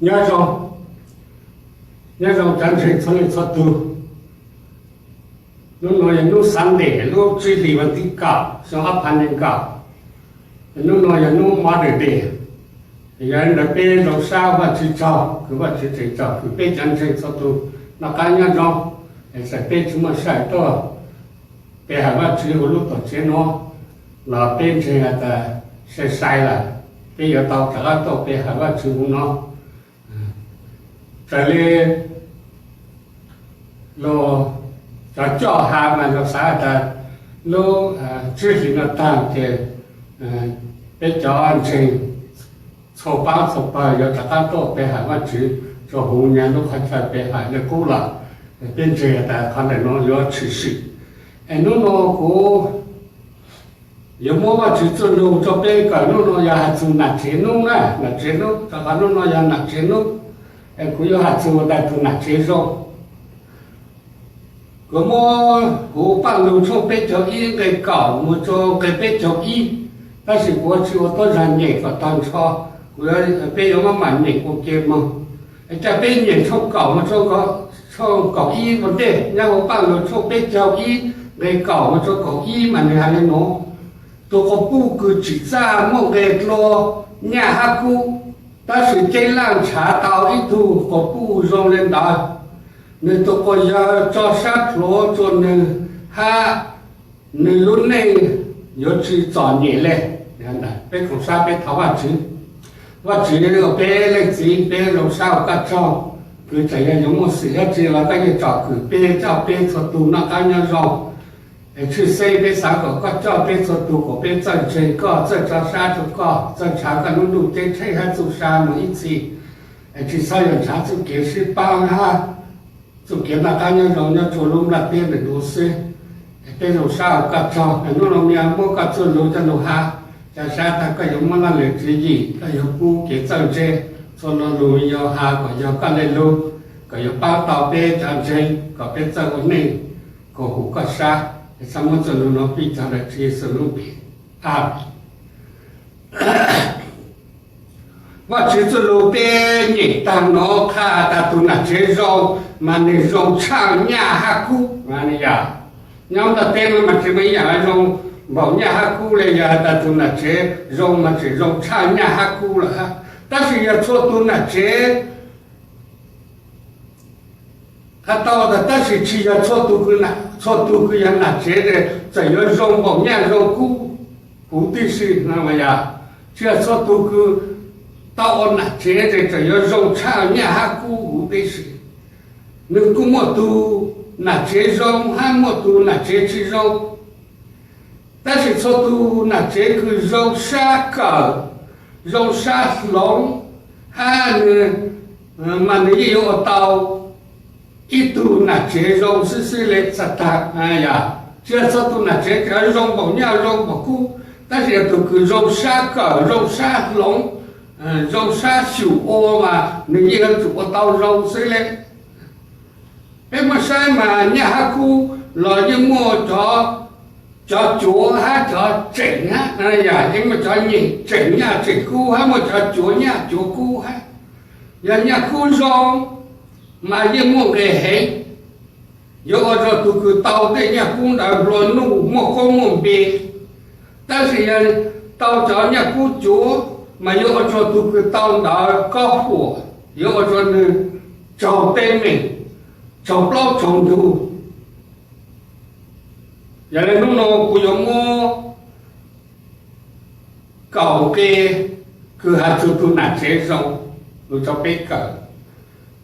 Nyob zoo, nyob zoo cov ntseeg txhua leej txhua tug. Hnub no yog hnub Sunday lub tsib hlis vas thib kaum xyoo ob phav nees nkaum. Hnub no yog hnub Mother's Day. Yog li ntawd peb zoo sab Vajtswv tsaug kws Vajtswv tseem tsom kwm peb cov ntseeg txhua tug noj qab nyob zoo. Txawm peb tsis muaj sij hawm tuaj pe hawm Vajtswv hauv lub tuam tsev no los peb ntseeg has tas sai sai lawm, peb yuav tau rov qab tuaj pe hawm Vajtswv hauv no. Raws li los cov coj ha mas los xav has tas lub tsib hlis no tag ces peb cov ntseeg txhua pab txhua pawg yuav rov qab tuaj pe hawm Vajtswv rau hauv nyab lub qhov chaw pe hawm li qub lawm. Peb ntseeg has tas qhov ntawm no yuav tshwm sim. Es hnub no kuv yuav muab Vajtswv txuj lug rau peb kawm. Hnub no yog has txug nam tsev hnub na, nam tsev hnub, rau qhov hnub no yog nam tsev hnub, es kuv yuav has txug tag tug nam tsev zoo. Kuv muab kuv Paj Lug tshooj peb caug ib nqe kaum mus rau nqe peb caug ib, tab sis kuv tsis ua tuab zag nyem kom tag nrho, kuv, peb yuav maj mam nyem ua ke moog. Cas peb nyem tshooj kaum mus rau tshooj kaum ib ua ntej, nyob hauv Paj Lug tshooj peb caug ib nqe kaum mus rau kaum ib mas nws has li no: Tug quas puj kws tsim txaj muaj nqe dlua nyaj hab kub, tab sis ceb laj ntshav tau ib tug quas puj zoo li ntawd, nws tus quas yawg tso sab plhuav rua nws hab nws lub neej yuav tsis txom nyem le. Peb koom sab peb thov Vajtswv. Vajtswv, peb leej txiv, peb zoo sab ua koj tsaug kws txawm yog yuav muaj xwm dab tsi los koj yeej tsom kwm peb, coj peb txhua tug noj qab nyob zoo. Es tshwj xeeb peb xav kom koj coj peb txhua tug kom peb txawj ntseeg koj, txawj tso sab rua koj, txawj nrhav koj lub ntuj ceeb tsheej hab txuj sa mus ib txhis. Es tsis txhob yog nrhav txuj kev sib paab hab txuj kev noj qab nyob zoo nyob rua lub nplaj teb ntawm nuav xwb. Es peb zoo sab ua koj tsaug, es hnub no mas muab koj txuj lug coj lug has, ca sab tag koj yuav muab laj lwm tswv yim, koj yuav pub kev txawj ntse, txhua lo lug yuav has kom yog koj le lug, kom yuav paab tau peb cov ntseeg kom peb txawj ua neej koom haum koj sab. Es txhob muab txuj lug no pib cog ntawm Tswv Yexus lub npe, Amees. Vajtswv txuj lug peb nyem taag nuav qha has tas tug nam tsev zoo mas nwg zoo tshaj nyaj hab kub. Nyob nplaj teb nuav mas tsis muaj ib yaam zoo npaum nyaj hab kub le, yog has tas tug nam tsev zoo mas tseem zoo tshaj nyaj hab kub lawm hab. Tab sis yog txhua tug nam tsev, has tau tas tab sis tsis yog txhua tug kws, txhua tug kws yog nam tsev txawm yuav zoo npaum nyaj zoo kub huv tib si. Yog tsis yog txhua tug kws tau ua nam tsev ces txawm yuav zoo tshaj nyaj hab kub huv tib si. Nwg kuj muaj tug nam tsev zoo hab muaj tug nam tsev tsis zoo. Tab sis txhua tug nam tsev kws zoo sab kawm, zoo sab hloov, hab nwg, mas nwg yeej yuav ua tau ib tug nam tsev zoo xwb xwb le txhaj tag. Yog tsis yog txhua tug nam tsev txawm zoo npaum nyaj zoo npaum kub, tab sis yog tug kws zoo sab kawm, zoo sab hloov, zoo sab xyum ua mas nwg yeej yuav tsum ua tau zoo xwb le. Peb muab saib mas nyaj hab kub los yeej muaj cov, cov cuav hab cov tseem hab, yog yeej muaj cov nyem tseem nyaj tseem kub hab muaj cov cuav nyaj cuav kub hab. Yog nyaj kub zoo mas yeej muaj nqis heev, yuav ua rua tug kws tau tej nyaj kub ntawd nplua nuj muaj koob muaj npe. Tab sis yog tau cov nyaj kub cuav mas yuav ua rua tug kws tau ntawd kob huam, yuav ua rua nwg tsaug teeb meem, tsaug plaub tsaug ntug. Yog le hnub no kuv yuav muab kaum nqe kws has txug tug nam tsev zoo lug rua peb kawm.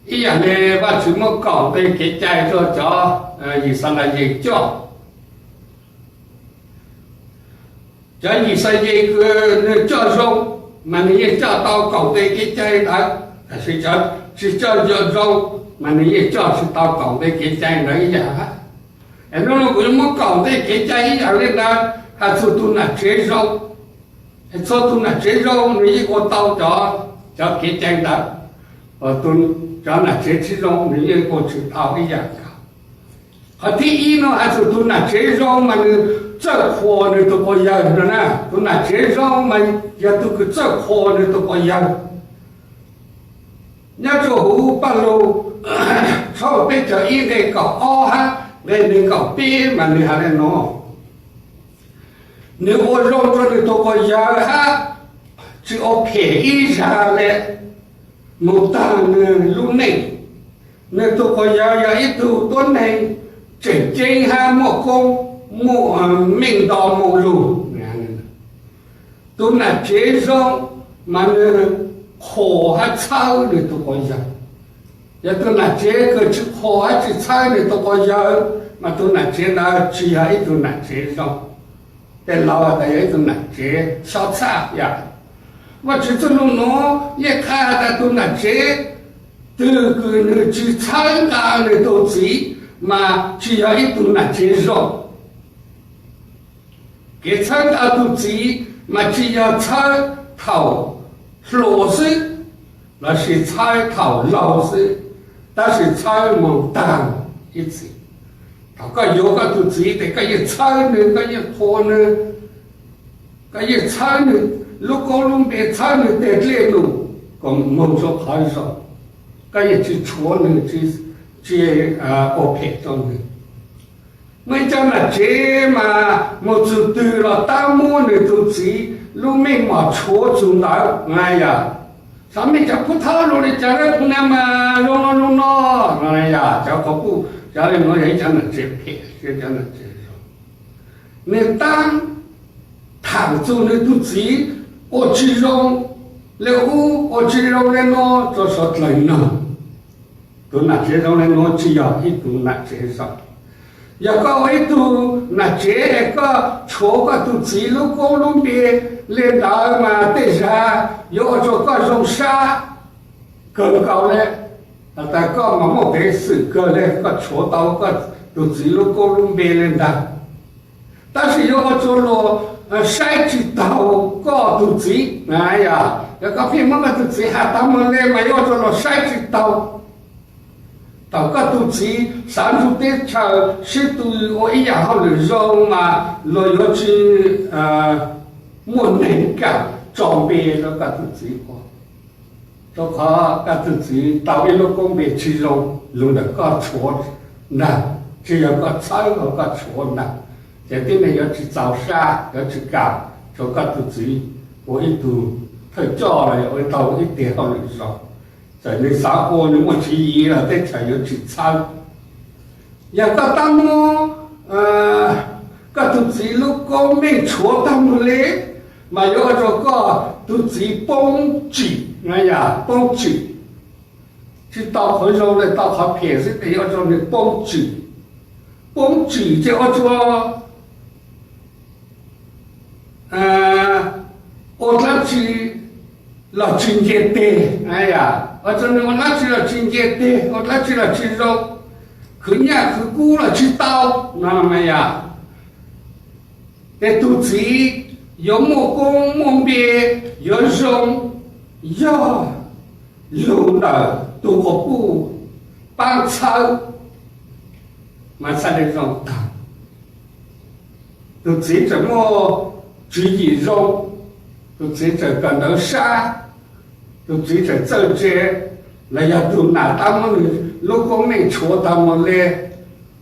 Ib yaam le Vajtswv muab kaum nqe kev cai rua cov Yixalayees coj. Cov Yixalayees kws nwg coj zoo mas nwg yeej coj tau kaum nqe kev cai ntawd, tab sis cov tsis coj zoo mas nwg yeej coj tsis tau kaum nqe kev cai ntawd ib yaam hab. Es hnub no kuv yuav muab kaum nqe kev cai ib yaam le ntawd has txug tug nam tsev zoo. Es txhua tug nam tsev zoo nwg yeej ua tau cov, cov kev cai ntawd, cov nam tsev tsis zoo nwg yeej ua tsis tau ib yaam nkaus. Qhov thib ib no has txug tug nam tsev zoo mas nwg txawj qhuas nwg tug quas yawg no na. Tug nam tsev zoo mas yog tug kws txawj qhuas nwg tug quas yawg. Nyob rua huv Paj Lug tshooj peb caug ib nqe kaum ob hab nqe neeg kaum peb mas nwg has le nuav: Nwg ua zoo rua nwg tug quas yawg hab tsi ua phem ib zag le, moog taag nwg lub neej. Nwg tug quas yawg yog ib tug tuab neeg tseem ceeb hab muaj koob, muaj meej nto moo lug. Tug nam tsev zoo mas nwg qhuas hab txhawb nwg tug quas yawg. Yog tug nam tsev kws tsi qhuas hab tsi txhawb nwg tug quas yawg mas tug nam tsev ntawd tsi yog ib tug nam tsev zoo. Tej laug tas yog ib tug nam tsev xob txhaj yom. Vaajtswv txuj lug nuav yeej qha tas tug nam tsev twg kws nwg tsi txhawb nqa nwg tug txiv mas tsi yog ib tug nam tsev zoo. Kev txhawb nqa tug txiv mas tsi yog txhawb thaum hluas xwb, lossis txhawb thaum laug xwb, tab sis txhawb moog taag ib txhis. Thaum koj yuav koj tug txiv tes koj yeej txhawb nwg, koj yeej qhuas nwg, koj yeej txhawb nwg lub koob lub npe, txhawb nwg teg dlej num kom moog rua qhov zoo. Koj yeej tsi tshuav nwg, tsi ua phem rua nwg. Muaj ib cov nam tsev mas moog txug twg los tab muab nwg tug txiv lub meej mom tshuav txug ntawd na yom. Xyov mej cov pub thaub zoo le caag le, kuv na mas zoo no zoo no, yog cov quas puj, cov le nuav yog ib cov nam tsev phem, cov nam tsev zoo. Nwg tab thaam txug nwg tug txiv ua tsi zoo le ub, ua tsi zoo le nuav rua suav dlawg noog. Tug nam tsev zoo le nuav tsi yog ib tug nam tsev zoo. Yog koj ua ib tug nam tsev es koj tshuav koj tug txiv lub koob lub npe le ntawd mas tej zag yuav ua rua koj zoo sab kawg nkaus le. Has tas koj mas muaj peev xwm kawg le, koj tshuav tau koj tug txiv lub koob lub npe le ntawd, tab sis yuav ua rua luag saib tsi taug koj tug txiv na yom. Yog koj pheej muab koj tug txiv has taag moog le mas yuav ua rua luag saib tsi taug. Thaum koj tug txiv xaav nrug teb chaws sib tw ua ib yaam hauj lwm zoo mas luag yuav tsi muaj neeg kaam tso npe rua koj tug txiv ua, rua qhov koj tug txiv tau ib lub koob npe tsi zoo lug ntawm koj tshuav ntag, tsi yog koj txhawb los koj tshuav ntag. Ces tib neeg yuav tsi txaus sab, yuav tsi kaam rua koj tug txiv ua ib tug thawj coj los yog ua tau ib tug hauj lwm zoo. Txawm nwg xaav ua nwg muaj tswv yim los teb chaws yuav tsi txhawb. Yog koj tab muab koj tug txiv lub koob meej tshuav taag moog le, mas yuav ua rua koj tug txiv poob tsim, yog poob tsim, tsi tau qhov zoo le tau qhov phem xwb tes yuav ua rua nwg poob tsim. Poob tsim ces ua rua ua dlaab tsi los tsi nce teg, ua rua nwg ua dlaab tsi los tsi nce teg, ua dlaab tsi los tsi zoo, khwv nyaj khwv kub los tsi tau no mas yog. Tes tug txiv yuav muaj koob muaj npe, yuav zoo, yog lug ntawm tug quas puj paab txhawb mas txhaj le zoo taag. Tug txiv tseem muaj tswv yim zoo, tug txiv tseem kawm ntawv sab, tug txiv tseem txawj ntse, los yog tug nam tab muab nwg lub koob meej tshuav taag moog le,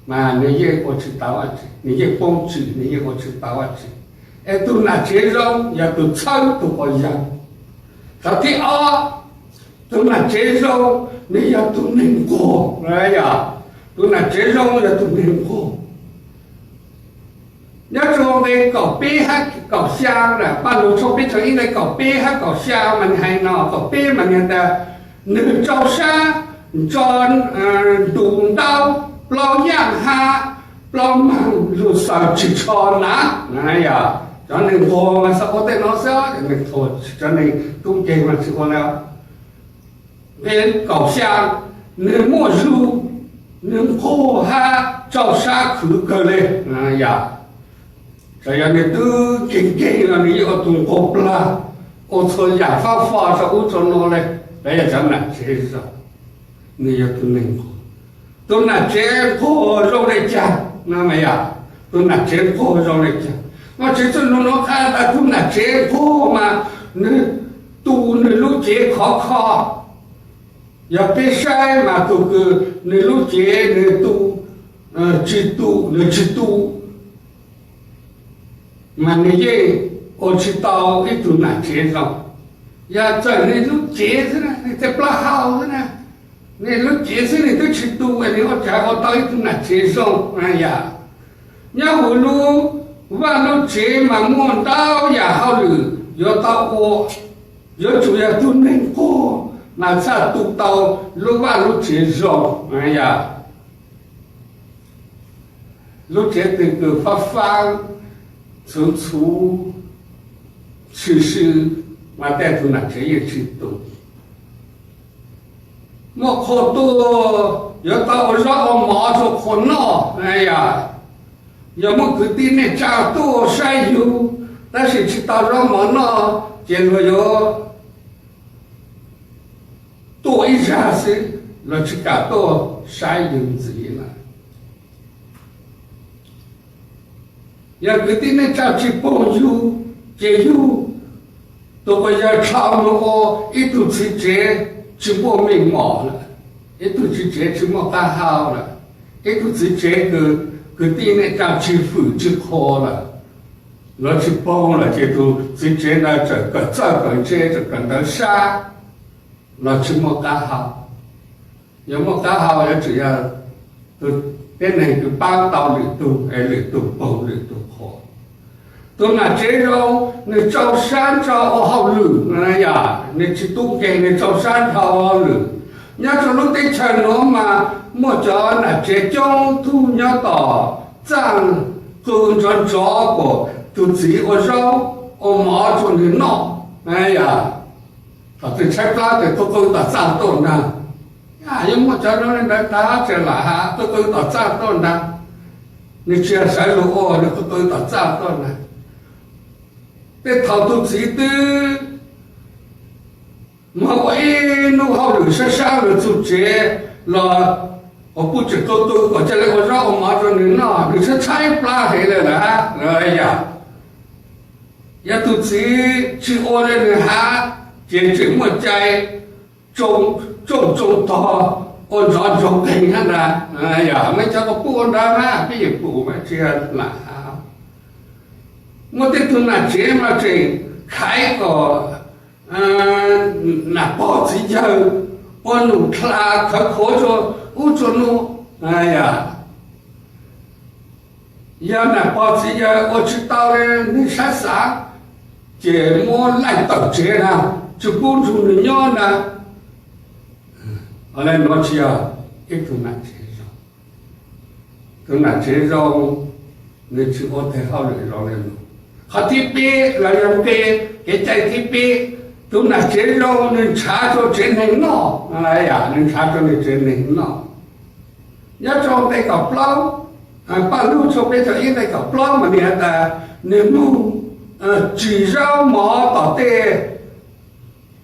mas nwg yeej ua tsi tau dlaab tsi, nwg yeej poob tsim, nwg yeej ua tsi tau dlaab tsi. Es tug nam tsev zoo yog tug txhawb tug quas yawg. Qhov thib ob, tug nam tsev zoo, nwg yog tug neeg nquag, yog, tug nam tsev zoo yog tug neeg nquag. Nyob rua nqe kaum peb hab kaum xyaa, Paj Lug tshooj peb caug ib nqe kaum peb hab kaum xyaa mas nwg hais no, kaum peb mas nwg has tas, nwg rau sab ntso ntus ntaub plaub yaaj hab plaub maag lug xaws ris tsho na. Yog cov neeg nquag mas xaav ua tej no xwb, cov neeg tub nkeeg mas tsi ua le. Nqe kaum xyaa, nwg muaj zug, nwg nquag hab rau sab khwv kawg le. Yog, txawm yog nwg tub nkeeg nkeeg los nwg yeej ua tug nquag plag, ua txhua yaam fab fo rua ub rua nuav le. Peb yog cov nam tsev zoo, nwg yog tug neeg nquag. Tug nam tsev nquag zoo le caag no mas yog, tug nam tsev nquag zoo le caag. Vaajtswv txuj lug nuav qha tas tug nam tsev nquag mas nwg tu nwg lub cev khov kho, Yog peb saib mas tus kws nws lub cev nws tu, tsis tu, nws tsis tu, mas nws yeej ua tsis tau ib tug nam tsev zoo. Yog txawm nws lub cev xwb na, nws tej plaub hau xwb na, nws lub cev xwb nws twb tsis tu, nws ua cas ua tau ib tug nam tsev zoo na yom? Nyob huv lub vaj lub tsev mas muaj ntau yam hauj lwm yuav tau ua, yuav tsum yog tug neeg nquag mas txhaj tu tau lub vaj lub tsev zoo na yom. Lub tsev twg kws fab fab, ntxhuv ntxhuv, sw sw, mas tej tug nam tsev yeej tsis tu. Muaj qhua tuaj, yuav tau ua zaub ua mov rua qhua noj na yom. Yog muaj kwv tij neej tsa tuaj saib yug, tab sis tsis tau zaub mov noj, ces luag yuav tuaj ib zag xwb, luag tsis kam tuaj saib yug ntxiv lawm. Yog kwv tij neej tsa tsis pom yug, ces yug tus quas yawg dlhau mus ua ib tug txiv tsev tsis muaj meej mom lawm, ib tug txiv tsev tsis muaj qab hau lawm, ib tug txiv tsev kws kwv tij neej tsa tsis fwm tsis qhuas lawm, luag tsis pom lawm, ces tus txiv tsev ntawd txawm kawm txawj kawm ntse, txawm kawm ntawv sab los tsis muaj qab hau. Yog muaj qab hau yuav tsum yog tus tib neeg kws paab tau lwm tug es lwm tug pom lwm tug qhuas. Tus nam tsev zoo, nws rau sab nrho ua hauj lwm na yom, nws tsis tub nkeeg, nws rau sab nrho ua hauj lwm. Nyob rua lub teb chaws nuav mas muaj cov nam tsev coob tug nyob tom txaaj qw nrov nrov kuas tug txiv ua zaub ua mov rua nwg noj na yom. Thaum twg tshaib plab tes qw qw tom txaaj tuaj nrag. Yog muaj cov zoo le ntawd tag tseem lam has qw qw tom txaaj tuaj nrag. Nwg tsis yog sawv lug ua, nwg qw qw tom txaaj tuaj nrag. Tej thaum tug txiv twb moog ua ib nub hauj lwm sab sab lug txug tsev los, uas puj tseem tu tu kom ca le ua zaub ua mov rua nwg noj, nwg tshaib tshaib plab heev le lawm hab yom. Yog tug txiv tsis ua le nwg hab, ces tseem muaj cai tsooj tsooj tog ua nrov ntsoog qeeg hab ntag. Yog mej cov quas puj ua nrad mas peb yeej pum mas tsis lam hab. Muaj tej tug nam tsev mas tseem khaiv kom nam pog txiv yawg ua num dlha khawv khuav rua ub rua nuav. Yog, yog nam pog txiv yawg ua tsis tau le nwg sab xav, ces muab laij tawm tsev na, tsis pub nrug nwg nyob na. Nuav tsis yog ib tug nam tsev zoo. Tug nam tsev zoo, nwg tsis ua teg hauj lwm zoo le nuav. Qhov thib peb los yog npe kev cai thib peb, tug nam tsev zoo nwg nrhav rua tsev neeg noj, nwg nrhav rua nwg tsev neeg noj. Nyob rua nqe kaum plaub, Paj Lug tshooj peb caug ib nqe kaum plaub mas nwg has tas nwg moog tsim zaub mov tom tej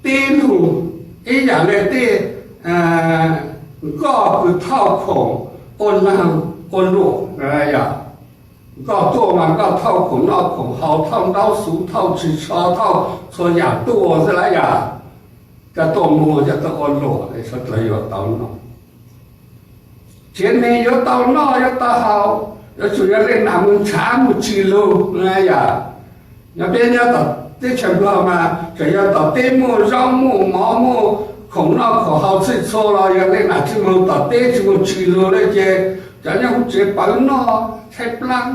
teb lug ib yam le tej nkoj kws thauj khoom ua laag ua luam, yog nkoj tuaj mas nkoj thauj khoom noj khoom haus, thauj ntaub xuv, thauj tsis tsho, thauj txhua yam tuaj xwb lawm yog, coj tuaj muag coj tuaj ua luam es sawv dlawg yuav tau noj. Tsev neeg yuav tau noj yuav tau haus, yuav tsum yog le nam moog nrhav moog tsim lug na yog. Nyob peb nyob tom teb chaws Nplog mas tseem yog tom teb muaj zaub muaj mov muaj khoom noj khoom haus txhij txhua los yog le nam tsis moog tom teb tsis moog tsim lug le ces cov nyob huv tsev pawv noj tshaib plab,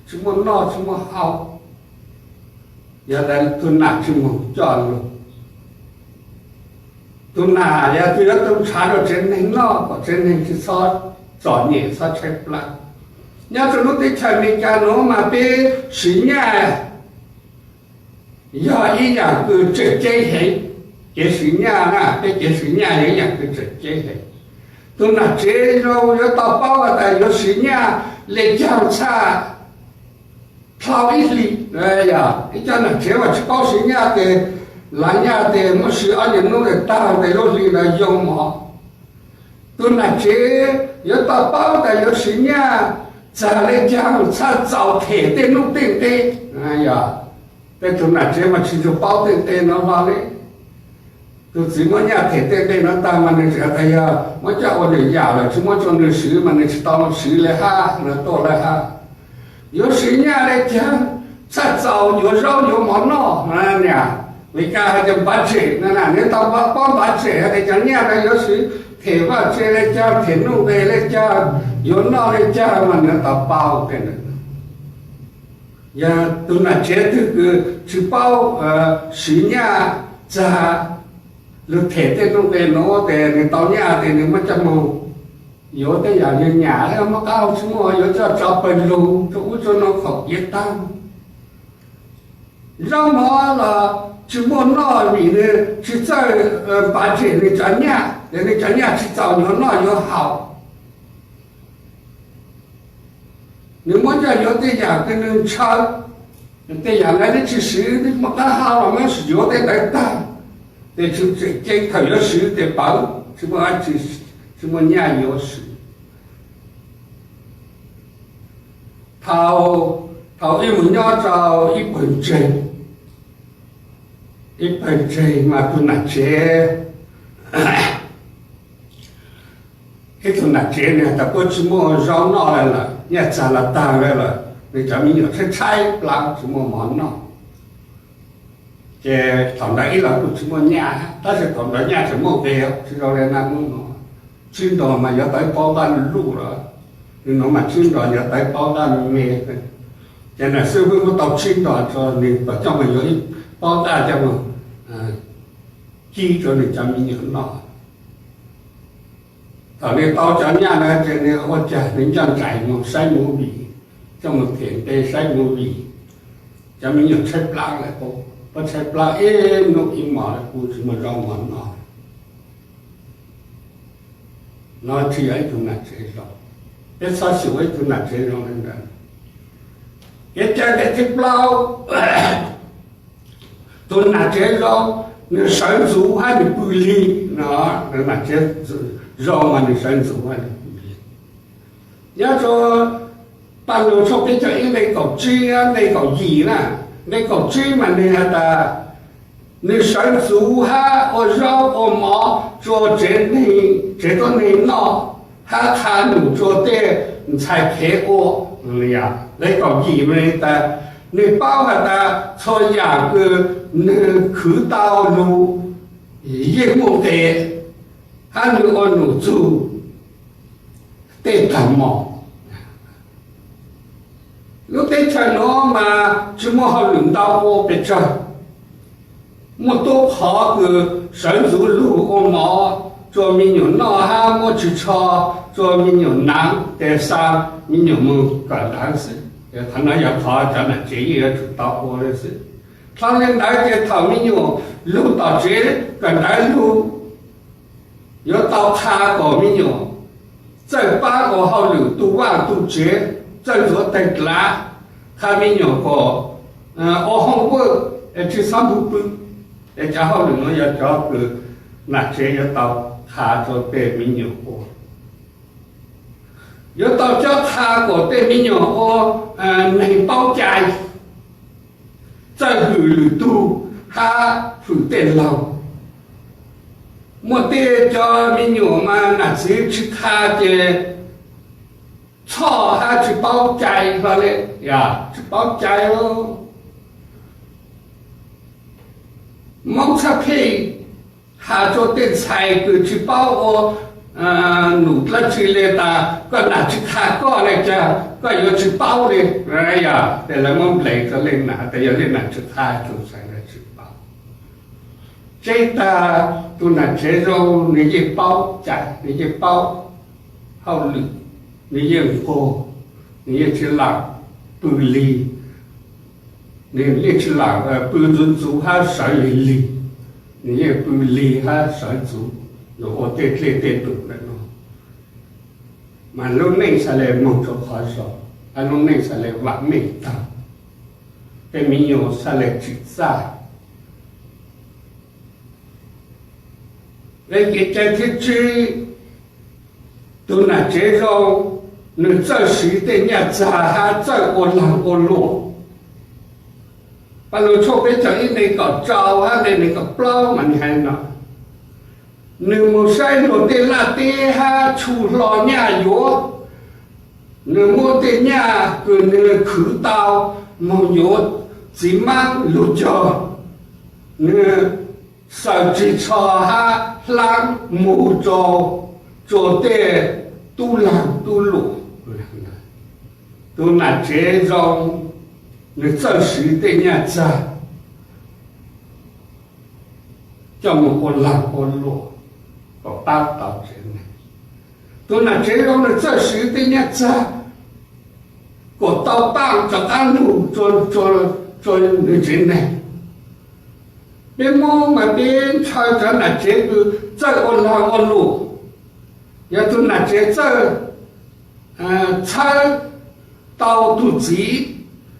tsis muaj noj tsis muaj haus. Yog le tug nam tsis moog coj lug, tug nam yog tug yuav tau nrhav rua tsev neeg noj kom tsev neeg tsis txhob txom nyem txhob tshaib plab. Nyob rua lub teb chaws Amelikas nuav mas peb siv nyaj yog ib yaam kws tseem ceeb heev. Kev siv nyaj na, peb kev siv nyaj yog ib yaam kws tseem ceeb heev. Tug nam tsev zoo yuav tau paub has tas yuav siv nyaj le caag txhaj dlhau ib hli. Yog ib co nam tsev uas tsis paub siv nyaj tes, laav nyaj tes muab siv ob nyuas nub tes taag tes lub hli ntawd yoo mov. Tug nam tsev yuav tau paub tas yuav siv nyaj txag le caag txhaj txaus them tej nub tej nqe. Yog tej tug nam tsev mas tsis tshua paub tej nqe nuav hlo le. Tus txiv muab nyaj them tej npe no tag mas nws tseem hais tias yog muab coj ua lwm yam lawm tsis muab rau nws siv mas nws tsis tau siv li hab, nws tuaj li hab. Yuav siv nyaj li caag, txhaj txaus yuav zaub yuav mov noj na. Li cas hais tias npav tsem na, nws tau paub npav tsem hais tias cov nyaj no yuav siv them vaj tse li cas, them nuj nqes li cas, yuav noj li cas mas nws tau paub. Yog tus nam tsev twg kws tsis paub siv nyaj txag lug them tej nuj nqes nuav tes nws tau nyaj tes nws muab coj moog yuav tej yam nyag nyam, muab qab hau tsis muaj, yuav coj tso pawg lug rua ub rua no khaum iav taag. Zaub mov los tsis muaj noj vim nws tsis txawj npav tsem nws cov nyaj, ces nws cov nyaj tsis txaus yuav noj yuav haus. Nws muab coj yuav tej yam kws nws ntshaw, tej yam ntawd nws tsis siv, nws muab qab hau los muab yuav tej ntawd tag, ces tseem ceeb thaum yuav siv ces pawv tsis muaj, tsis muaj nyaj yuav siv. Thaum, thaum wb mus nyob rau ib pawg ntseeg, ib pawg ntseeg mas tus nam tsev, ib tug nam tsev nws has tas puab tsis muaj zaub noj li lawm, nyaj txag los taag li lawm, nws cov me nyuam tshaib tshaib plab tsis muaj mov noj. Ces thaum ntawd ib los kuj tsis muaj nyaj, tab sis thaum ntawd nyaj tseem muaj nqis, tsis zoo li naj hnub no. Tsib nrog mas yuav tau ib paub nqaj luj luj lawm, nws nuav mas tsib nrog yuav tau ib paub nqaj me me. Ces nam xib hwb muab tau tsib nrog rua nws kom coj mus yuav ib paub nqaj coj mus kib rua nws cov me nyuam noj. Thaum nws tau cov nyaj na ces nws ua cas nws ncaj nraim mus saib movie, coj mus them npe saib movie. Cov me nyuam tshaib plab lawm, puab tshaib plab ib hnub ib hmo lawm kuj tsis muaj zaub mov noj. No tsis yog ib tug nam tsev zoo. Peb txhob xyuas ib tug nam tsev zoo li ntawd. Kev cai thib plaub, tus nam tsev zoo, nws sawv ntxuv hab nws pw lig no. Nam tsev zoo mas nws sawv ntxuv hab nws pw lig. Nyob rua Paj Lug tshooj peb caug ib nqe kaum tsib, nqe kaum yim na, nqe kaum tsib mas nws has tas, nws sawv ntxuv hab ua zaub ua mov rua tsev neeg, tsev tuab neeg noj, hab qha num rua tej ntxhais kev ua. Nqe kaum yim mas tas, nws paub has tas txhua yam kws nws khwv tau lug yeej muaj nqe, hab nws ua num txug tej tag mom. Lub teb chaws nuav mas tsis muaj hauj lwm ntau ua pes tsawg, muaj tuab qhov kws sawv ntxuv lug ua mov rua me nyuam noj hab muab tsis tsho rua me nyuam naav tes xa me nyuam moog kawm ntawv xwb. Qhov no yog qhov cov nam tsev yeej yuav tsum tau ua xwb. Dlhau le ntawd ces thaum me nyuam lug tom tsev kawm ntawv lug, yuav tau qha kom me nyuam txawj pab ua hauj lwm tu vaaj tu tsev, txawj ntxuav teg dlav, qha me nyuam kom ua homework, tsi txhob npug pw. Es cov hauj lwm nuav yog cov kws nam tsev yuav tau qha rua tej me nyuam ua. Yuav tau cob qha kom tej me nyuam ua neeg paub cai, txawj hwm lwm tug hab hwm tej laug. Muaj tej cov me nyuam mas nam txiv tsi qha ces txhoj hab tsi paub cai hlo le, tsi paub cai. Moob txhaj phem has rua tej ntxhais kws tsi paub ua num dlaab tsi le tas koj nam tsi qha koj le caag koj yuav tsi paub le. Yog tes lawv muab nplees rua leej nam, tes yog leej nam tsi qha tus ntxhais ntawd tsi paub. Tseeb tas tus nam tsev zoo nws yeej paub cai, nws yeej paub hauj lwm, nws yeej nquag, nws yeej tsi laam pw lig, nws yeej tsi laam pw ntxuv ntxuv hab sawv lig lig, nws yeej pw lig hab sawv ntxuv, yuav ua tej dlej tej num ntawm no. Mas lub neej xaav le moog rua qhov zoo, hab lub neej xaav le vaam meej taag, tej me nyuam xaav le tsim txaj. Le kev cai thib tsib, tus nam tsev zoo, nws txawj siv tej nyaj txag hab txawj ua laag ua luam. Paj Lug tshooj peb caug ib nqe kaum rau hab nqe neeg kaum plaub mas nws has no, nws mus saib luag tej laj teb hab tshu hlo nyaj yuav, nws muab tej nyaj kws nws khwv tau moog yuav txiv maab lug cog, nws xaws tsig tsho hab hlaab mus rua tej tub laag tub luam. Tug nam tsev zoo, nws txawj swv tej nyaj txag coj moog ua laag ua luam kom paab tau tsev neeg. Tug nam tsev zoo nws txawj swv tej nyaj txag kom tau paab rov qaab lug rua nws tsev neeg. Peb Moob mas peb ntshaw cov nam tsev kws txawj ua laag ua luam. Yog tug nam tsev txawj txhawb tau tug txiv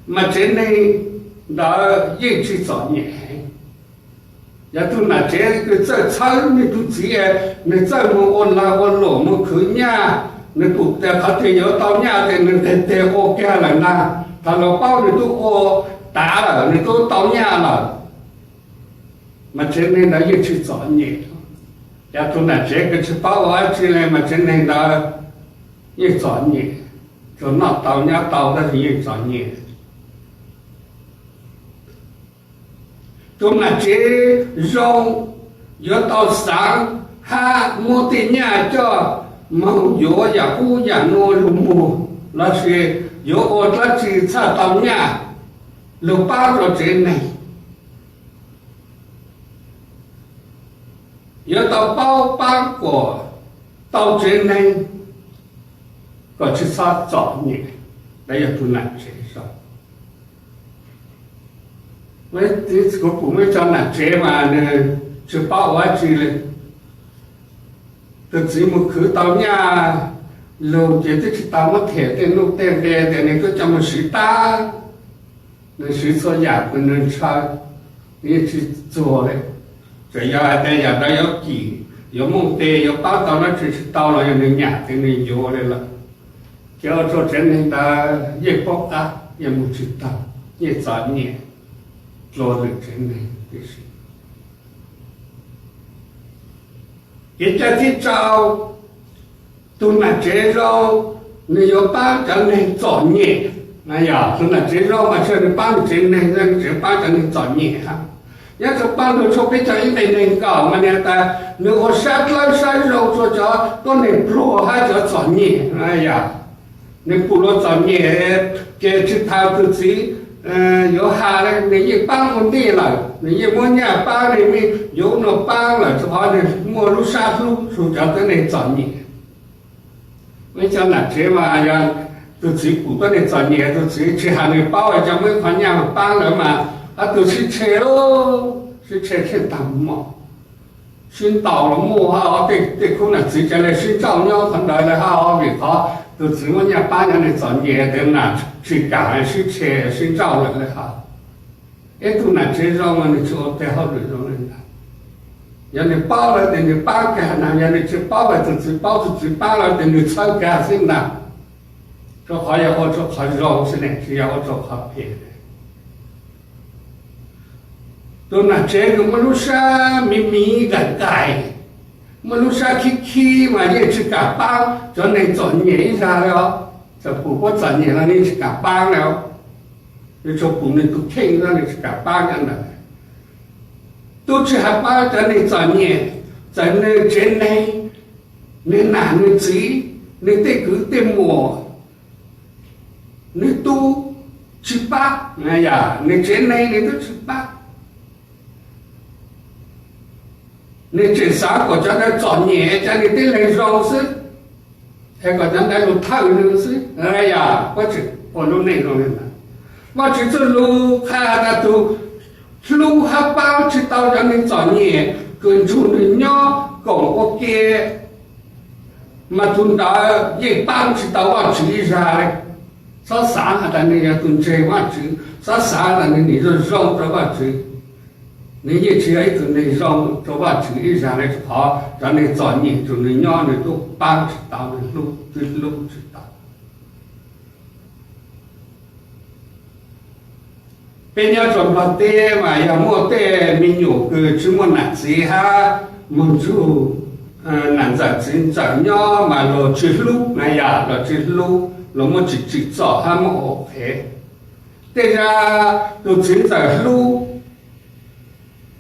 mas tsev neeg ntawd yeej tsi txom nyem. Yog tug nam tsev kws txawj txhawb nwg tug txiv, nwg txawj moog ua laag ua luam moog khwv nyaj, nwg pum tas qhov twg yuav tau nyaj tes nwg teg teg ua kag lawm na, thaus lug paub nwg tub ua tav lawm nwg tub tau nyaj lawm, mas tsev neeg ntawd yeej tsi txom nyem. Yog tug nam tsev kws tsi paub ua dab tsi le mas tsev neeg ntawd yeej txom nyem, tsuas noj tau nyob tau tab sis yeej txom nyem. Tug nam tsev zoo yuav tau xaav hab muab tej nyaj coj moog yuav yaam qub yaam nuav lug muag lossis yuav ua dlaab tsi txhaj tau nyaj lug paab rua tsev neeg. Yuav tau paub paab kuas tau tsev neeg kom tsi txhob txom nyem, ntawd yog tug nam tsev zoo. Kuv pum muaj ib co nam tsev mas nws tsi paub ua dab tsi le, tug txiv mus khwv tau nyaj lug ces twb tsi tau muab them tej nuj tej nqe tes nws twb coj mus siv tag, nws siv txhua yaam kws nws ntshaw, nws yeej tsi txuag le. Txawm yog has tas yaam ntawd yuav kim, yuav mooj tes, yuav paab tau dlaab tsi tsi tau los yog nws nyam tes nws yuav le lawm, ces ua rua tsev neeg ntawd yeej paub qab, yeej mus tsi taug, yeej txom nyem dlua lwm tsev neeg tib si. Kev cai thib rau, tug nam tsev zoo, nws yuav paab cov neeg txom nyem. Yog tug nam tsev zoo mas tsi yog nws paab nws tsev neeg, nws tseem paab cov neeg txom nyem hab. Nyob rua Paaj Lug tshooj peb caug ib nqe neeg nkaum mas nws has tas nws ua sab dlawb sab zoo rua cov tuab neeg pluag hab cov txom nyem. Yog nws pum luag txom nyem, ces tsi tas tug txiv yuav has le, nws yeej paab ua ntej lawm, nws yeej muab nyaj paab, nws yeej yuav ua paab lawm, rua qhov nws muaj lub sab hlub rua cov tuab neeg txom nyem. Muaj ib co nam tsev mas yog tug txiv pum tuab neeg txom nyem, tug txiv tsi has nws paub, coj muaj ib qho nyaj paab lawm mas ob tug sib tshe, sib tshe tsheej taag mob, sib ntaus los muaj hab, tej khub nam txiv ca le sib ntsauj nyob qhov ntawd le hab, vim qhov tug txiv muab nyaj paab cov neeg txom nyem, tes nam tsi kam sib tshe sib ntsauj lawm le hab. Ib tug nam tsev zoo mas nws tsi ua tej hauj lwm zoo le ntawd. Yog nws paub lawm tes nws paab kag na, yog nws tsi paub lawm tug txiv paub, tug txiv paab lawm tes nws txhawb kag xwb ntag. Rua qhov yog ua rua qhov zoo xwb ne, tsi yog ua rua qhov phem. Tug nam tsev kws muaj lub sab miv miv nqaim nqaim, muaj lub sab khib khib mas yeej tsi kam paab cov neeg txom nyem ib zag le os. Txawm pum puab txom nyem los nws tsi kam paab le os. Nws tsuas pum nws tug kheej xwb, nws tsi kam paab cov ntawd. Tub tsi has paab cov neeg txom nyem, txawm nws tsev neeg, nws nam nws txiv, nws tej kwv tej muam, nws tub tsi paab, yog nws tsev neeg nws tub tsi paab. Nws tseem xav kom cov ntawd txom nyem, cov nws tib leeg zoo xwb, es kom cov ntawd lug thawj nws xwb. Yog puab tseem ua lub neej zoo le ntawd. Vaajtswv txuj lug qha tas tug hlub hab paab tsi tau cov neeg txom nyem kws nrug nws nyob koom ua ke, mas tug ntawd yeej paab tsi tau Vaajtswv ib zag le. Txhob xav has tas nws yog tug ntseeg Vaajtswv, txhob xav tas nws nim zoo zoo rua Vaajtswv. Nws yeej tsi yog ib tug neeg zoo rua Vaajtswv ib zag le, rua qhov cov neeg txom nyem nrug nws nyob nws tub paab tsi tau, nws hlub tub hlub tsi tau. Peb nyob rua Nplog teb mas yog muaj tej me nyuam kws tsi muaj nam txiv hab moog nrug nam ntxawm txiv ntxawm nyob mas luag tsis hlub na yom, luag tsis hlub, luag muab tsim txom hab muab ua qhev. Tej zag tus txiv ntxawm hlub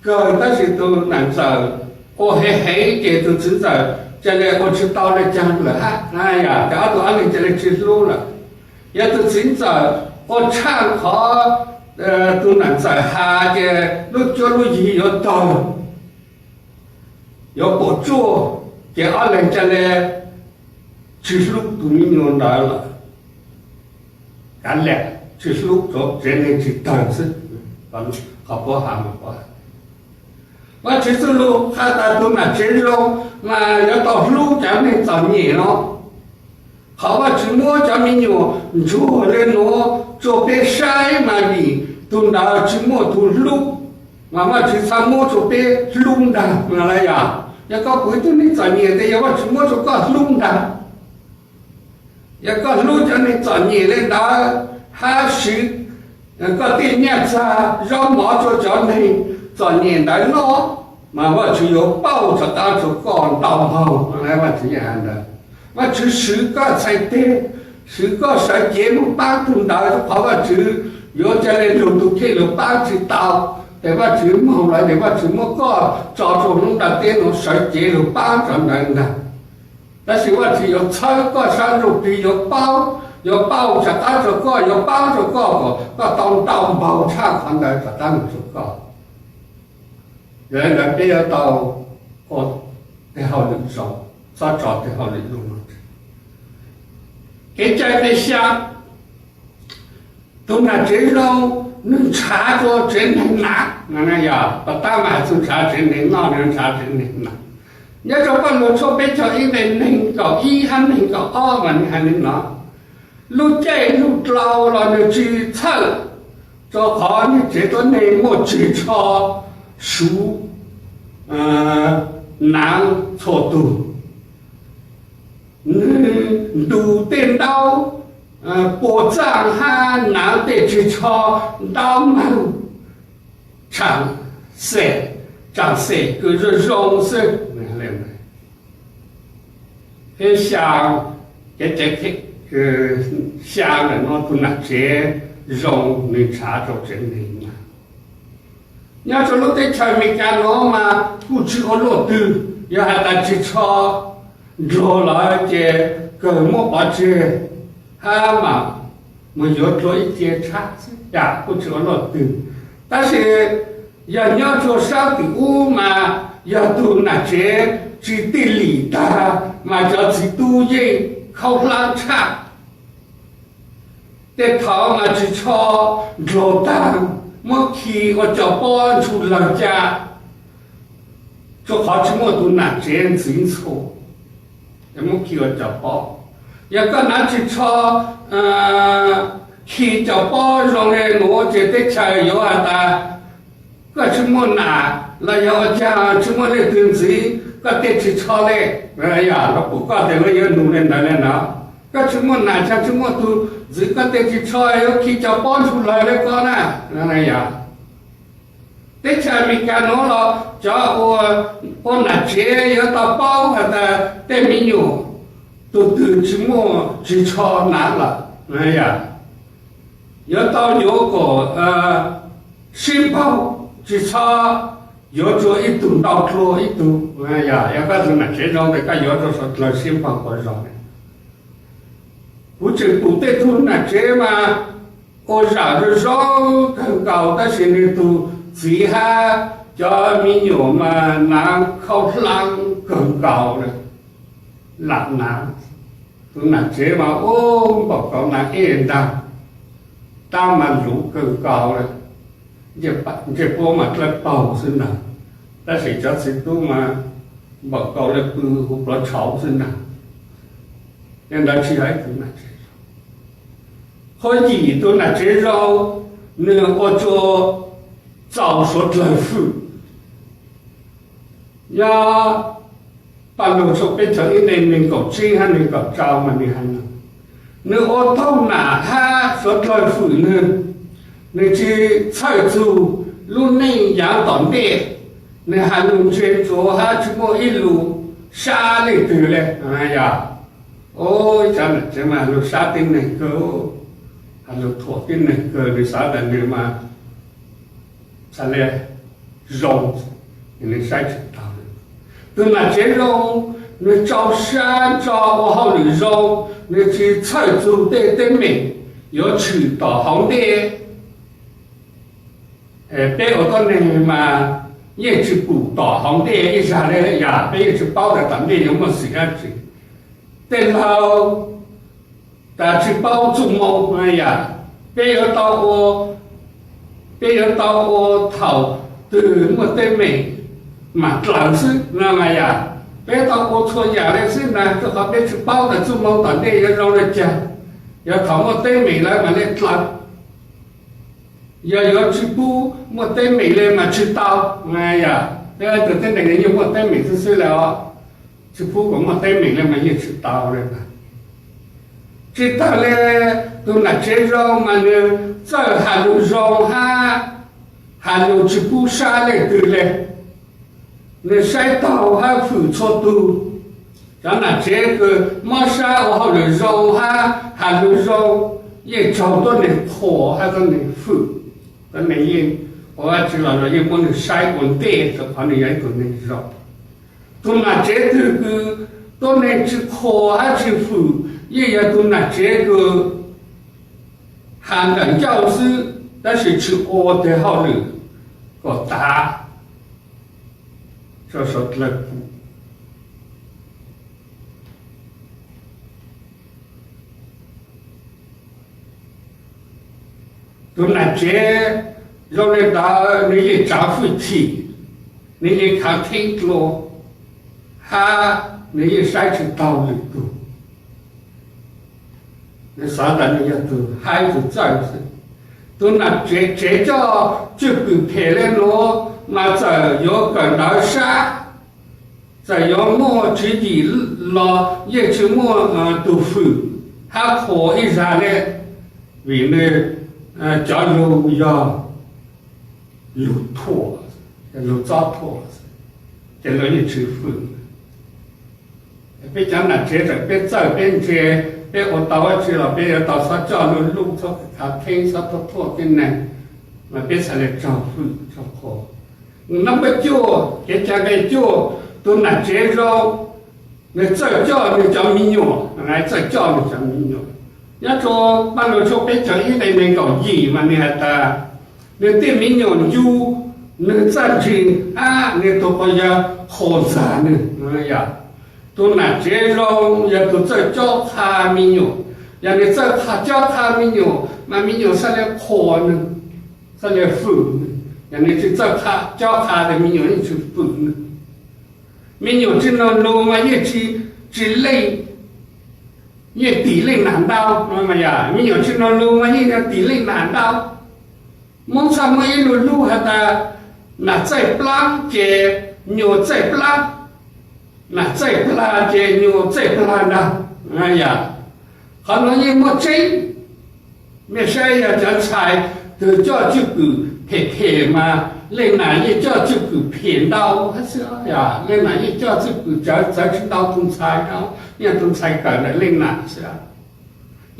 kawg tab sis tus nam ntxawm ua heev heev ces tus txiv ntxawm ca le ua tsis tau le caag lawm hab, yog ces ob tug ob leeg ca le tsis hlub lawm. Yog tus txiv ntxawm ua tshaj qhov tus nam ntxawm has ces lub cuab lub yig yuav tawg, yuav puas tsuaj, ces ob leeg ca le tsis hlub tus me nyuam ntawd lawm. Kav liam, tsis hlub, tsev neeg tsis tawg xwb. Qhov puab has mas puab has. Vajtswv txuj lug has tas tus nam tsev zoo mas yuav tau hlub cov neeg txom nyem no. Qhov Vajtswv muab cov me nyuam ntsuag le nuav rua peb saib mas vim tus ntawd tsis muaj tug hlub, mas Vajtswv txhaj muab rua peb hlub ntag no las yog. Yog koj pum ib tug neeg txom nyem tes yog Vajtswv muab rua koj hlub ntag. Yog koj hlub cov neeg txom nyem le ntawd hab siv koj tej nyaj txag zaub mov rua cov neeg txom nyem ntawd noj, mas Vajtswv yuav pauj rov qab rua koj ntau npaug. Vajtswv yeej has ntawd. Vajtswv swv koj txhais teg, swv koj sawv cev mus paab tug ntawd, qhov Vajtswv yuav ca le lug tug kheej lug paab tsis tau. Tes Vajtswv moog lawm tes Vajtswv muab koj tso rua lub ntiaj teb nuav sawv cev lug paab cov ntawd ntag. Tab sis Vajtswv yuav txhawb koj sab ntsuj plig, yuav paub, yuav pauj rov qab rua koj, yuav paub rua koj kom koj tau ntau npaug tshaj qhov ntawd rov qab moog rua koj. Yog le ntawd peb yuav tau ua tej hauj lwm zoo, txhob tso tej hauj lwm zoo. Kev cai tej xyaa, tus nam tsev zoo, nwg ntshav rua tsev neeg na. Yog pas tab mas txug ntshav tsev neeg noj, nwg ntshav tsev neeg na. Nyob rua Paj Lug tshuaj peb caug ib nqe neeg nkaum ib hab neeg nkaum ob mas nwg has le no: Lub caij lug dlau los nwg tsis txhawj, rua qhov nwg tsev tuab neeg muaj ris tsho suv naav txhua tug. Nwg ntu tej ntaub puas txaaj hab naav tej ris tsho ntaub npaug, tsaam xeem, tsaam xeem kws zoo zoo xwb. Peb xyaa, kev cai xyaa lawm no tus nam tsev zoo nwg ntshav rua tsev neeg na. Nyob rua lub teb chaws Amelikas nuav mas kuj tsi ua luaj twg, yog has tas ris tsho ndluag lawm ces kawg muab pov tseg hab mas mus yuav dlua ib ce tshab xwb, kuj tsi ua luaj twg. Tab sis yog nyob rua sab tim ub mas yog tug nam tsev tsi tij lim tag mas cov txiv tub yeej khaub hlab tshaj. Tej thaud mas ris tsho ndluag tag, muab khi ua cov pob ntsug lawg ca, rua qhov tsi muaj tug nam tsev ntxiv ntxhua, muab khi ua cov pob. Yog koj naav ris tsho khi cov pob zoo le nuav ces teb chaws yuav has tas koj tsi muaj nam los yog ua caag tsi muaj leej twg ntxiv koj tej ris tsho le. Yog lawv pum koj tes lawv yuav nug le ntawd le no, koj tsi muaj nam caag tsi muaj tug ntxiv koj tej ris tsho, yuav khi cov pob ntsug lawg le koj na. Yog teb chaws Amelikas nuav los cov ua nam tsev yuav tau paub has tas tej me nyuam tug twg tsi muaj ris tsho naav lawm, yog yuav tau yuav kom sib npaug, tsi txhob yuav tsua ib tug ntau dlua ib tug. Yog, yog koj tug nam tsev zoo tes koj yuav tsua suav dlawg sib npaug ua zoo. Kuv tseem pum tej tug nam tsev mas ua zam zoo zoo kawg nkaus tab sis nwg tug txiv hab cov me nyuam mas naav khaub hlaab kawg nkaus le, lam naav. Tug nam tsev mas ua npaum kau naav ej ntaag, tab mas luv kawg nkaus le, ntsej puab mas dlawb paug xwb ntag, tab sis cov txiv tub mas npaum kau le pw huv plhuav tshauv xwb ntag. Yog ntawd tsi yog ib tug nam tsev zoo. Qhov yim, tug nam tsev zoo nwg ua tsua txaus suav dlawg fwm. Yog Paj Lug tshuaj peb caug ib nqe neeg nkaum tsib hab neeg nkaum rau mas nwg has, nwg ua taug nam hab suav dlawg fwm nwg, nwg tsi txhawj txug lub neej yaav tom ntej, nwg has lug ntse tsuav hab tsi muaj ib lus sab leej twg le. Yog, ib tsam nam tsev mas lug sab tib neeg kawg, lug thuam tib neeg kawg, nws xav tas nws mas txhaj le zoo, nws saib tsis taus. Tus nam tsev zoo, nws tso sab tso ua hauj lwm zoo, nws tsis txhawj txug tej teeb meem yuav tshwm tom hauv ntej. Peb ua tuab neeg mas yeej tsis pum tom hauv ntej ib zag le, yog peb yeej tsis paub tas tom ntej yuav muaj xwm dab tsi. Tej laug tas tsis paub txuj moo, yog peb yuav tau ua, peb yuav tau ua thaum twg muaj teeb meem mam dlaws xwb no mas yog peb tau ua txhua yam le xwb na, rua qhov peb tsis paub tas txuj moo tom ntej yuav zoo le caag, yuav thaum muaj teeb meem lawm mam le dlaws. Yog yuav tsis pub muaj teeb meem le mas tsis tau. Yog peb ua tug tib neeg yeej muaj teeb meem xwb xwb le os, tsis pub kom muaj teeb meem le mas yeej tsis tau le. Tsis tag le, tus nam tsev zoo mas nws txawj has lug zoo hab has lug tsis pub sab leej twg le. Nws saib taug hab fwm txhua tug. Cov nam tsev kws mob sab ua hauj lwm zoo hab has lug zoo yeej raug tuab neeg qhuas hab tuab neeg fwm. Tuab neeg yeej ua dab tsi los yeej muab nws saib ua ntej rua qhov nws yog ib tug neeg zoo. Tus nam tsev twg kws tuab neeg tsis qhuas hab tsis fwm yeej yog tus nam tsev kws has ntawm ncauj xwb tab sis tsis ua tug hauj lwm kom tav rua sau dlawg pum. Tus nam tsev zoo le ntawd nws yeej tsav fwj chim, nws yeej khav theeb dlua, hab nws yeej saib tsis taug lwm tug. Nws xav tas nws yog tug haib tug txawj xwb. Tus nam tsev coj cwj pwm phem le nuav mas txawm yuav kawm ntawv sab, txawm yuav muaj tswv yim los yeej tsis muaj tug fwm hab qhuas ib zag le, vim nws cov lug yog lug thuam, lug txob thuam, ces luag yeej tsis fwm. Peb cov nam tsev txawm peb txawj peb ntse, peb ua tau dab tsi los peb yuav tau txhob coj luj luj, txhob khav theeb, txhob thuam tib neeg, mas peb txhaj le raug fwm raug qhuas. Nub npawb cuaj, kev cai nqe cuaj, tus nam tsev zoo, nws txawj coj nws cov me nyuam, txawj coj nws cov me nyuam. Nyob rua Paj Lug tshooj peb caug ib nqe nees nkaum yim mas nws has tas, nws tej me nyuam ncu nws txaj ntsig hab nws tug quas yawg qhuas ntxag nws. Tus nam tsev zoo yog tug txawj cob qha me nyuam, yog nws txawj cob qha me nyuam mas me nyuam txhaj le qhuas nws, txhaj le fwm nws. Yog nws tsis txawj cob qha tes me nyuam yeej tsis fwm nws. Me nyuam tsis noog lug mas yeej tsis, tsis leej, yeej tim leej nam ntau. Me nyuam tsis noog lug mas yeej yog tim leej nam ntau. Moob txhaj muaj ib lu lug has tas, nam txaij plab ces nyuam txaij plab, nam txaij plag ces nyuam txaij plag ntag. Yog, qhov nuav yeej muaj tseeb. Mej saib yog cov ntxhais twg coj cwj pwm phem phem mas leej nam yeej coj cwj pwm phem ntau hab xwb. Leej nam yeej coj cwj pwm txawv txawv tsis ntau tug ntxhais, yog tug ntxhais kawm ntawm leej nam xwb.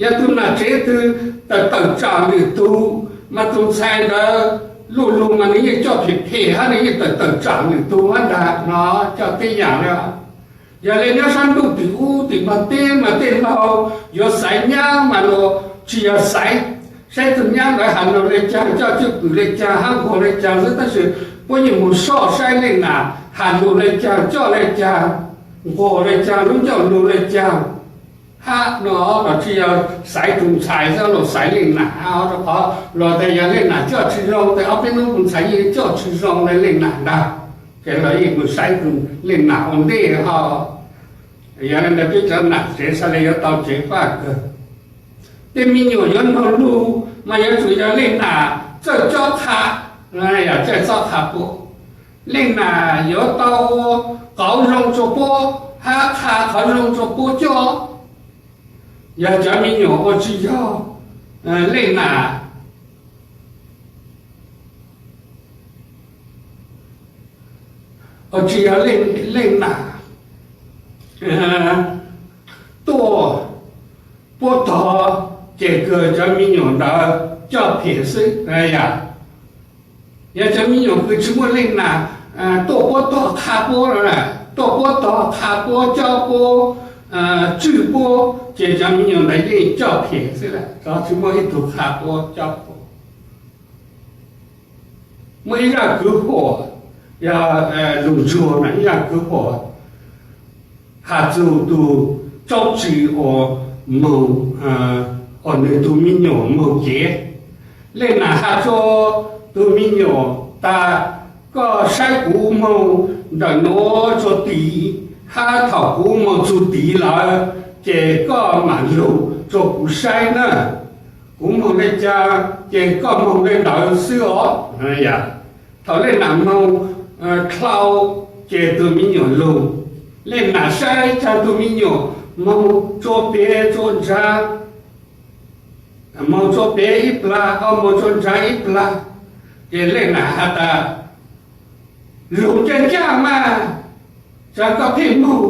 Yog tug nam tsev twg tawm tawm tsaam lwm tug mas tug ntxhais ntawd luj lug mas nws yeej coj phem phem hab nws yeej tawm tawm tsaam lwm tug hab ntag no, coj tib yaam le. Yog le nyob sab ntuj tim ub tim npag teb mas tej laug yuav xaiv nyab mas luag tsis yog xaiv saib tug nyab ntawd has lug le caag, coj cwj pwm le caag hab nquag le caag xwb, tab sis puab yeej mus soj saib leej nam has lug le caag, coj le caag, nquag le caag, lub ncauj lug le caag hab no, los tsis yog xaiv tug ntxhais xwb, luag xaiv leej nam hab, rua qhov luag tas yog leej nam coj tsis zoo tes ob peb nub tug ntxhais yeej coj tsis zoo le leej nam ntag. Ces luag yeej mus saib tug leej nam ua ntej hab. Yog le ntawd peb cov nam tsev xav le yuav tau ceev faj kawg. Tej me nyuam yuav noog lug mas yuav tsum yog leej nam txawj cob qha, yog txawj cob qha puab. Leej nam yuav tau ua qauv zoo rua puab hab qha qhov zoo rua puab coj. Yog cov me nyuam ua tsis yog leej nam, ua tsis yog leej nam tuaj puab tog, ces kawg cov me nyuam ntawd coj phem xwb. Yog cov me nyuam kws tsis muaj leej nam tuaj puab tog qha puab, tuaj puab tog qha puab, cob puab, tswj puab, ces cov me nyuam ntawd yeej coj phem xwb, tsis muaj ib tug qha puab cob puab. Muaj ib zaj kwv huam, yog lug ntsuag mas ib zaj kwv huam has txug tug tsaub tsi uas moog, uas nwg tug me nyuam moog kev. Leej nam has rua tug me nyuam tas, koj saib kuv moog ntawm nuav rua tid, hab thaum kuv moog txug tid lawm, ces koj mam lug rua kuv saib na. Kuv moog le caag ces koj moog le ntawd xwb os. Thaum leej nam moog dlhau, ces tug me nyuam lug. Leej nam saib caag tug me nyuam moog tsua peg tsua ntsaa, moog tsua peg ib plag, ho moog tsua ntsaa ib plag, ces leej nam has tas, lug caag caag mas, caag koj pheej moog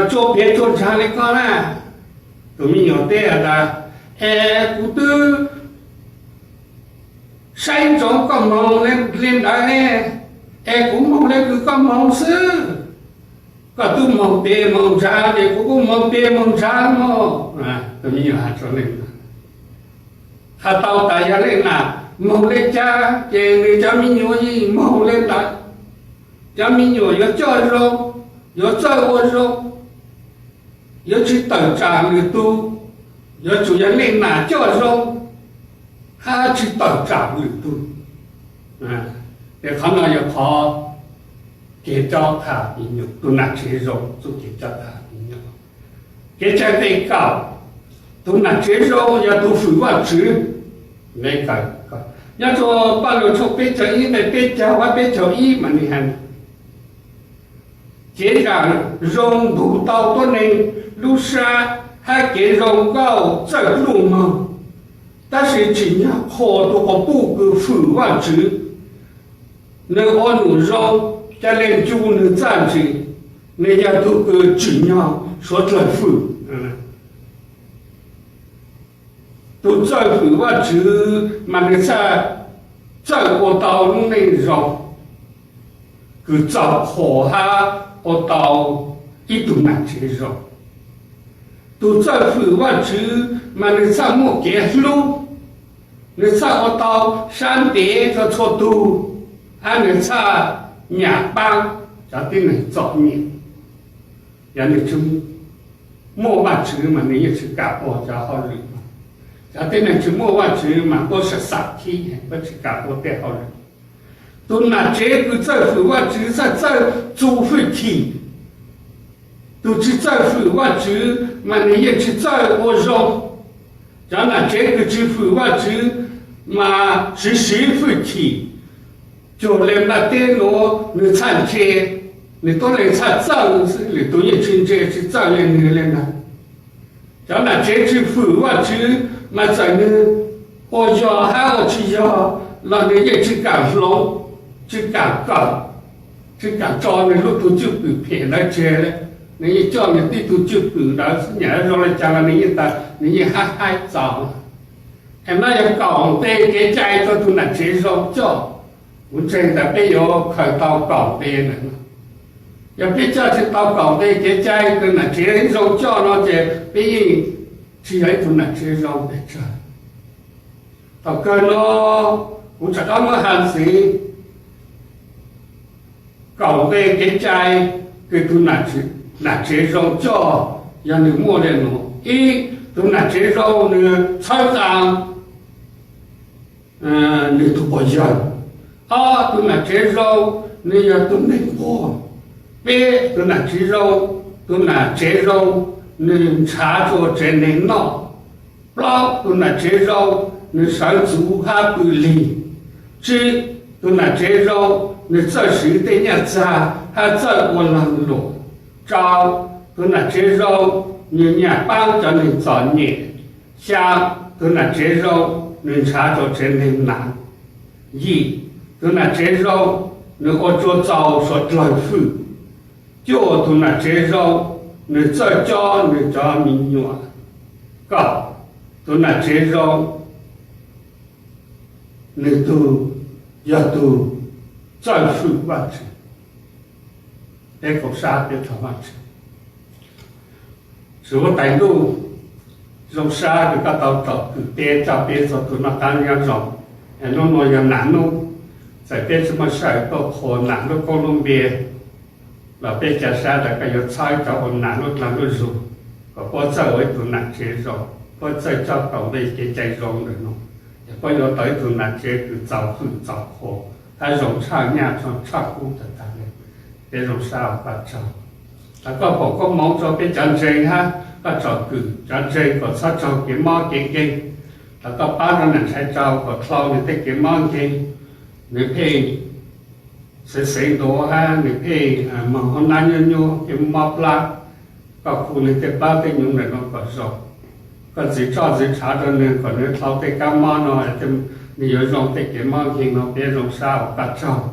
tsua peg tsua ntsaa le koj na. Tug me nyuam teb has tas, es kuv twb saib ntsoov koj moog le ntawd ne, es kuv moog le kws koj moog xwb. Koj tub moog peg moog ntsaa ces kuv kuj moog peg moog ntsaa mog. Tug me nyuam has tau tas yog leej nam moog le caag ces nwg cov me nyuam yeej moog le ntawd. Cov me nyuam yuav coj zoo, yuav txawj ua zoo, yuav tsis tawm tsam lwm tug, yuav tsum yog leej nam coj zoo, hab tsis tawm tsam lwm tug. Ces qhov no yog qhov kev cob tham me nyuam, tug nam tsev zoo txuj kev cob tham me nyuam. Kev cai tej kaum, tug nam tsev zoo yog tug fwm Vaajtswv. Nyob rua Paj Lug tshooj peb caug ib nqe peb caug hab peb caug ib mas nwg has, kev zaam zoo npug tau tuab neeg lub sab, hab kev zoo nkauj txawj luj moog. Tab sis tsim nyog qhuas tug quas puj kws fwm Vaajtswv, nwg ua num zoo, ca le ncu nwg txaj ntsig, nwg yog tug kws tsim nyog suav dlawg fwm. Tug txawj fwm Vaajtswv mas nwg txhaj txawj ua tau lub neej zoo kws txaus qhuas hab ua tau ib tug nam tsev zoo. Tug txawj fwm Vaajtswv mas nwg txhaj muaj kev hlub, nwg txhaj ua tau sab ntev rua txhua tug, hab nwg txhaj nyam paab cov tib neeg txom nyem. Yog nwg tsis muaj Vaajtswv mas nwg yeej tsis kam ua cov hauj lwm. Cov tib neeg tsis muaj Vaajtswv mas puab sam xam khib, puab tsis kam ua tej hauj lwm. Tug nam tsev kws txawj fwm Vaajtswv txhaj txawj txu fwj chim. Tug tsis txawj fwm Vaajtswv mas nwg yeej tsis txawj ua zoo. Cov nam tsev kws tsis fwm Vaajtswv mas siv siv fwj chim, cuag le nplaj teb nuav nwg txhaj ntse, nwg tuab leeg txhaj txawj xwb, lwm tug yeej tsis ntse tsis txawj le nwg le ntag. Cov nam tsev tsis fwm Vaajtswv mas txawm nwg ua yog hab ua tsis yog los nwg yeej tsis kam hloov, tsis kam kawm, tsis kam tso nwg lub tug cwj pwm phem ntawd tseg le. Nwg yeej coj nwg tib tug cwj pwm ntawd xwb, nyam zoo le caag los nwg yeej tas, nwg yeej hab haib txaus. Es no yog kaum nqe kev cai rua tug nam tsev zoo coj. Kuv ntseeg tas peb yuav khaws tau kaum nqe ntawd. Yog peb coj tsis tau kaum nqe kev cai kws nam tsev zoo coj no ces peb yeej tsis yog ib tug nam tsev zoo pes tsawg. Thaum kawg no kuv rov qab muab has ntxiv kaum nqe kev cai kws tug nam tsev zoo coj, yog nwg muaj le nuav: ib, tug nam tsev zoo nwg txhawb nqaa nwg tug pog yawg. Ob, tug nam tsev zoo nwg yog tug neeg nquag. Peb, tug nam tsev zoo, tug nam tsev zoo nwg nrhav rua tsev neeg noj. Plaub, tug nam tsev zoo nwg sawv ntxuv hab pw lig. Tsib, tug nam tsev zoo nwg txawj siv tej nyaj txag hab txawj ua laag luam. Rau, tug nam tsev zoo nwg nyam paab cov neeg txom nyem. Xyaa, tug nam tsev zoo nwg nrhav rua tsev neeg naav. Yim, tug nam tsev zoo nwg ua rua txaus suav dlawg fwm. Cuaj, tug nam tsev zoo nws txawj cob nws cov me nyuam kom tus nam tsev zoo, nws tug yog tug txawj fwm Vajtswv. Peb koom sab peb thov Vajtswv. Tswv huab tais ntuj, zoo sab kws koj tau tsom kwm peb coj peb txhua tus noj qab nyob zoo. Hnub no yog nam nub, txawm peb tsi muaj sij hawm tuaj qhuas nam lub koob lub npe los peb ca sab tas koj yuav txhawb cov ua nam lub dlaag lub zug kom puab txawj ua ib tug nam tsev zoo, puab txawj coj kaum npe kev cai zoo ntawm no, es puab yuav tau ib tug nam tsev kws txaus fwm txaus qhuas hab zoo tshaj nyaj tshaj kub tag tag le. Peb zoo sab ua koj tsaug. Thov koj foom koob moov rua peb cov ntseeg hab koj tsom kwm cov ntseeg kom txhob raug kev mob kev nkeeg. Thov koj pab rua nam ntxhais tsaug kom dlhau nwg tej kev mob nkeeg, nwg pheej xeev xeev ntuav hab nwg pheej moog hauv nab nyuaj nyuaj kev mob plab. Koj khu nwg tej plab tej nyoog ntawm no kom zoo. Koj ntxiv roj ntxiv tshav rua nwg kom nwg dlhau tej kab mob no, nwg yuav zoo tej kev mob nkeeg no. Peb zoo sab ua koj tsaug.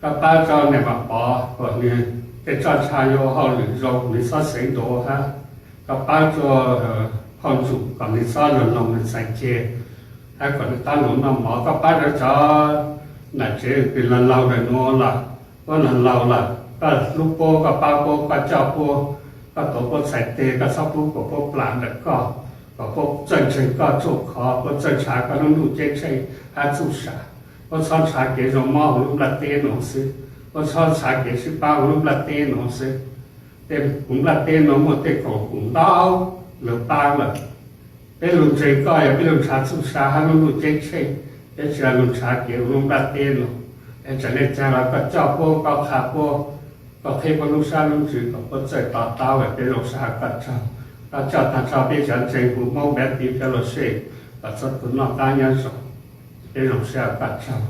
Koj pab rua nam Vam Pov kom nwg tej roj ntsha yuav ua hauj lwm zoo, nwg txhob xeev ntuav hab koj pab rua phauj Ntsum kom nwg txhob luag loog nwg txhais ceg, hab kom nwg qab lug noj mov. Koj pab rua cov nam tsev kws laug laug ntawm nuav los, puab laug laug lawm, koj hlub puab, koj pab puab, koj coj puab, koj tuav puab txhais teg, koj txhob pub kom puab plam ntawm koj, kom puab txawj ntseeg koj tsuaj khov, puab txawj nrhav koj lub ntuj ceeb tsheej hab txuj sa. Puab txhob nrhav kev zoo mob huv lub nplaj teb nuav xwb, puab txhob nrhav kev sib pab huv lub nplaj teb nuav xwb. Tej huv nplaj teb nuav muaj tej koom haum ntau lug pab lawm. Peb lug ntseeg koj yog peb lug nrhav txuj sa hab lub ntuj ceeb tsheej, peb tsi lug nrhav kev huv lub nplaj teb nuav. Es txawm le caag los koj coj puab, koj qha puab, koj qheb puab lub sab lub ntsws kom puab txawj to taub. Peb zoo sab ua koj tsaug. Koj coj tag nrho peb cov ntseeg huv Moob Baptist Fellowship kom txhua tug noj qab nyob zoo. Peb zoo sab ua koj tsaug.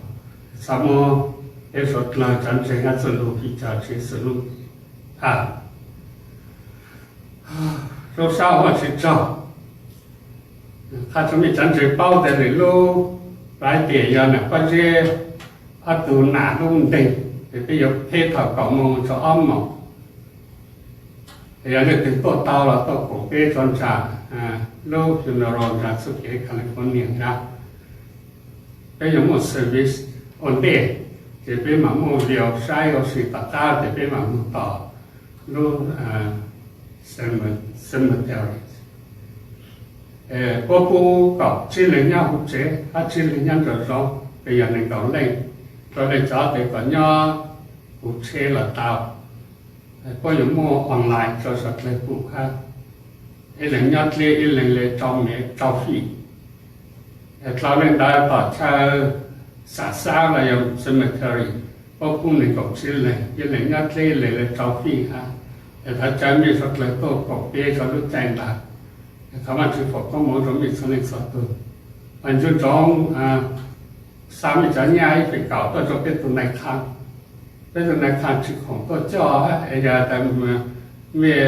Txhob muab peb suav dlawg cov ntseeg hab txuj lug fiv cov Tswv Yexus lub npe. Zoo sab ua Vajtswv tsaug. Qha rua mej cov ntseeg paub tas lwm lub Friday yog nam pob zeb ob tug nam lub nteeg, es peb yuav peb thaum kaum moos rua ob moos. Yog leej twg tuaj tau los tuaj koom peb rua nraag lub funeral nraag txuj kev California nraag. Peb yuav muaj service ua ntej, ces peb mam muaj video saib ua si tom qab ces peb mam mug tom lub cemetery. Puab pub kaum tsib leeg nyob huv tsev, hab tsib leeg nyob nraum zoov, ces yog nees nkaum leej. Rua leej cov tes kom nyob huv tsheb los tau. Puab yuav muaj online rua suav dlawg pum hab. Ib leeg nyob dleb, ib leeg le rau mev rau fij. Dlhau le ntawd tom chaw xam xab los yog cemetery, puab pub nees nkaum tsib leeg, ib leeg nyob dleb, ib leeg le rau fij hab. Es thov caw mej suav dlawg tuaj koom peb rua lub caij ntawd. Es thov Vajtswv foom koob moov rua mej txhua leej txhua tug. Mas ncu ntsoov xa mej cov nyaj ib feem kaum tuaj rua peb tug nais qha. Peb tug nais qha tsi khoom tuaj coj, es yog tas mej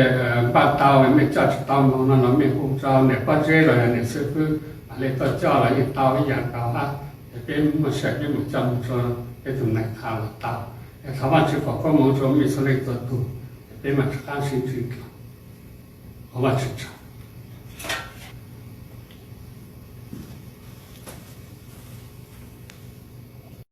npaj tau mej coj tsi tau moog no los mej hu rua niam pob zeb los yog niam xib fwb mam le tuaj coj los yeej tau ib yam nkaus hab. Es peb muaj sij hawm peb mus coj moog rua peb tug nais qha los tau. Es thov Vajtswv foom koob moov rua mej txhua leej txhua tug, es peb mam rov qab sib ntsib dlua. Thov Vajtswv tsaug.